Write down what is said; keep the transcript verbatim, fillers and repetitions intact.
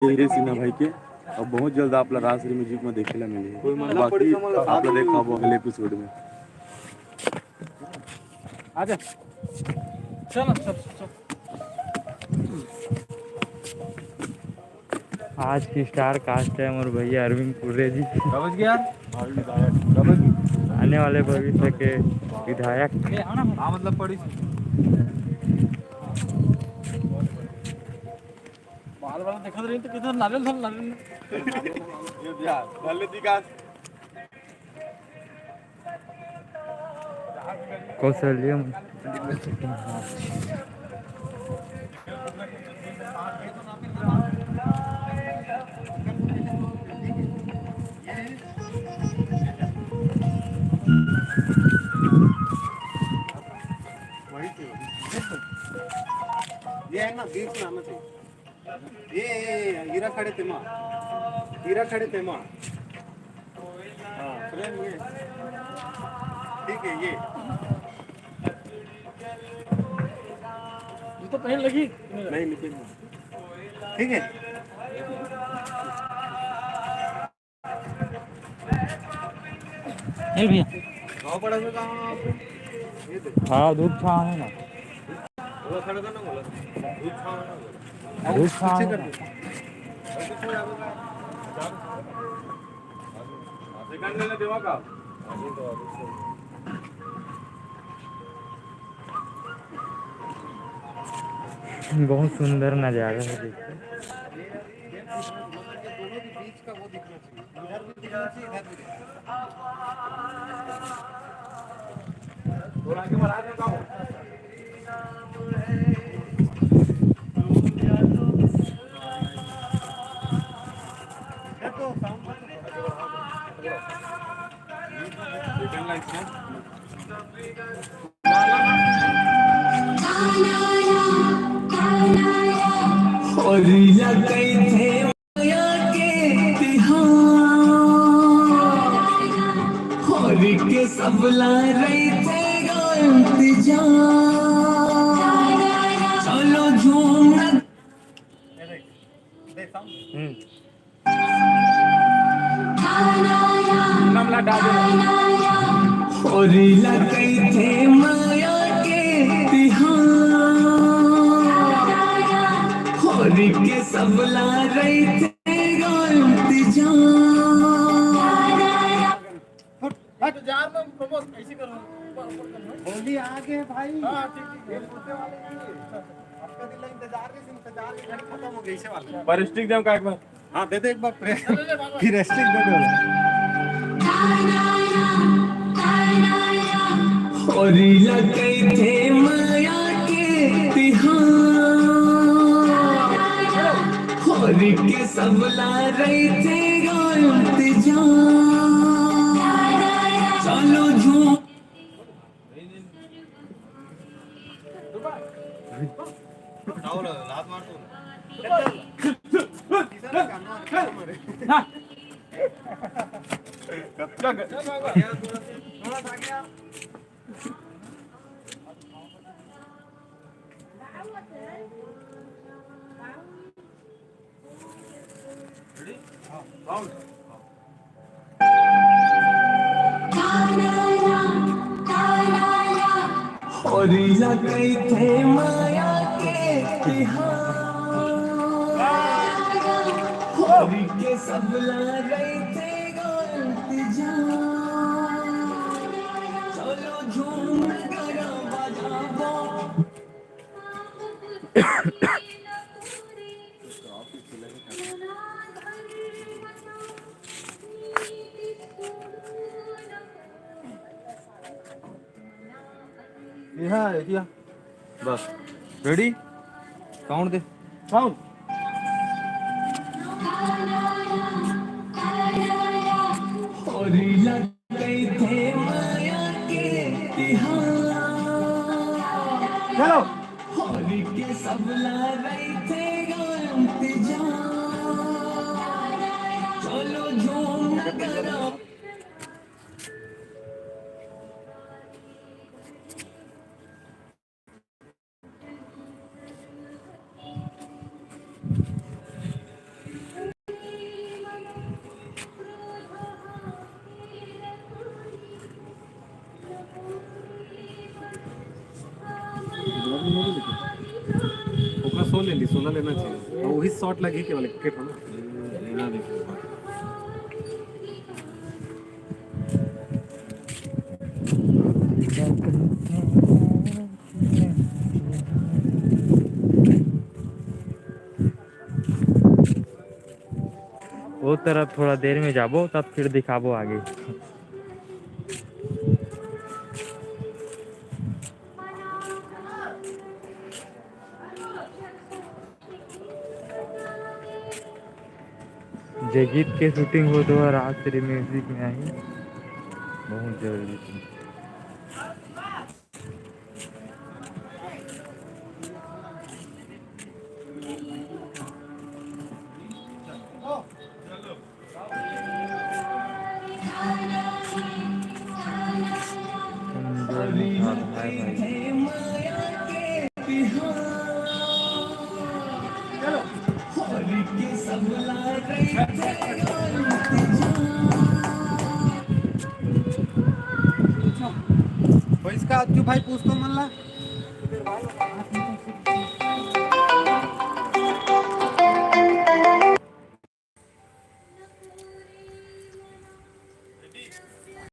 हीरे सिन्हा भाई के, अउ बहुत जल्द आप ला राजश्री म्यूजिक में देखे ला मिलही। बाकी आप ला देखाबो अगले एपिसोड में। आजा। चलो, चलो, चलो। आज की स्टार कास्ट है मोर भैया अरविंद कुर्रे जी। समझ गया? आने वाले भविष्य के विधायक। हाँ, मतलब पड़ी। बाल वाला देखत रही तो कितना नारियल था, नारियल। ये दिया, नारियल दिखा। कौशल्य। वही तो। ये है ना, बीच में आना चाहिए। ये, ये, ये, हीरा खड़े तेमा, हीरा खड़े तेमा। हाँ, फ्रेम ये। ठीक है, ये। ये तो पहन लगी। नहीं, नहीं पहन। ठीक है। चल भैया। हाँ, दूध छाव है ना। दूध छाव है ना। बहुत सुंदर नज़ारा है, देखिए। और या कइथे मया के तिहार, होरी के सबला रहिथे गा इंतजार। चलो झूम। हम्म। होरी ला कइथे मया के तिहार, होरी के सबला रहिथे गा इंतजार। हट। इंतजार में प्रमोद ऐसे करो। ऊपर, ऊपर करो। होली आ गए भाई। हाँ, ठीक, ठीक। ये कुत्ते वाले नहीं है। आपका दिल इंतजार नहीं, इंतजार की घड़ी खत्म हो गई, इसे वाला। पर स्टिक दे का एक बार। हाँ, दे दे एक बार प्रेस। ले, ले, ले, बार, बार। फिर स्टिक दे दो। होरी ला कइथे मया के तिहार, होरी के सबला रहिथे गा इंतजार। चलो झूम। लात मार तू। कच्चा ग- थोड़ा सा आगे आ। होरी ला कइथे मया के तिहार, होरी के सबला रहिथे गा इंतजार। चलो झूम नगाड़ा बजाबो। ये है, ये दिया। बस। रेडी? साउंड दे। साउंड। होरी ला कइथे मया के तिहार। चलो। होरी के सबला रहिथे गा इंतजार। चलो झूम नगाड़ा। ले ली, सोना लेना चाहिए। और वही शॉट लगी केवल एक ठो ना। लेना नहीं। वो तरफ थोड़ा देर में जाबो, तब फिर दिखाबो आगे। जे गीत के शूटिंग होत हे, राज श्री म्यूजिक में आही, बहुत जरूरी थी। इसका अज्जू भाई पूछ तो मन ला।